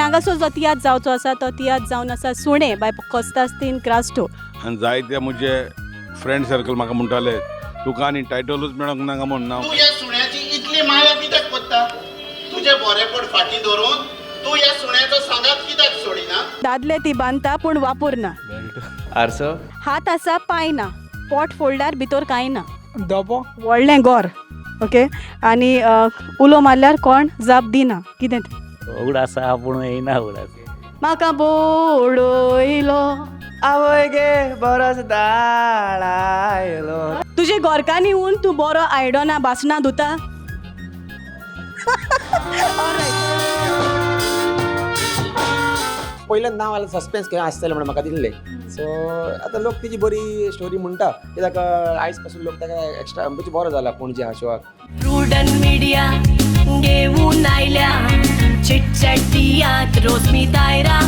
हांगासर जो तियात्र जावचो आसा तो तियात्र जावन आसा सुणें बाय कोस्तास्तीन क्रास्टो. आनी जायते म्हजे फ्रेंड सर्कल म्हाका म्हणटाले तुका आनी टायटलूच मेळोंक नाका म्हूण ना. तूं ह्या सुण्याची इतली माया कित्याक करता? तुजें बरेपण फाटीं धरून तूं ह्या सुण्याचो सांगात कित्याक सोडिना? दादले ती बांदता पूण वापरना. आरसो. हात आसा पांय ना, पोट फोडल्यार भितर कांय ना. दबो. व्हडलें गोर, ओके, आनी उलो मारल्यार कोण जाप दिना, कितें तें? उगडास आसा पूण येयना उगडास. म्हाका बोडयलो. आवय गे, बरोच दाळ आयलो. तुजे गोरकांनी येवन तूं बरो आयडोना बासना धुता. पयल्यान नांव आलें, सस्पेन्स खंय आसतलें म्हणून म्हाका दिसलें. सो आतां लोक तिजी बरी स्टोरी म्हणटा, कित्याक आयज पासून लोक ताका एक्स्ट्रा म्हणजे बरो जाला पणजे ह्या शोआक. प्रुडंट मिडिया घेऊन आयल्या चिटचॅट तियात्र रोजमी दायरा.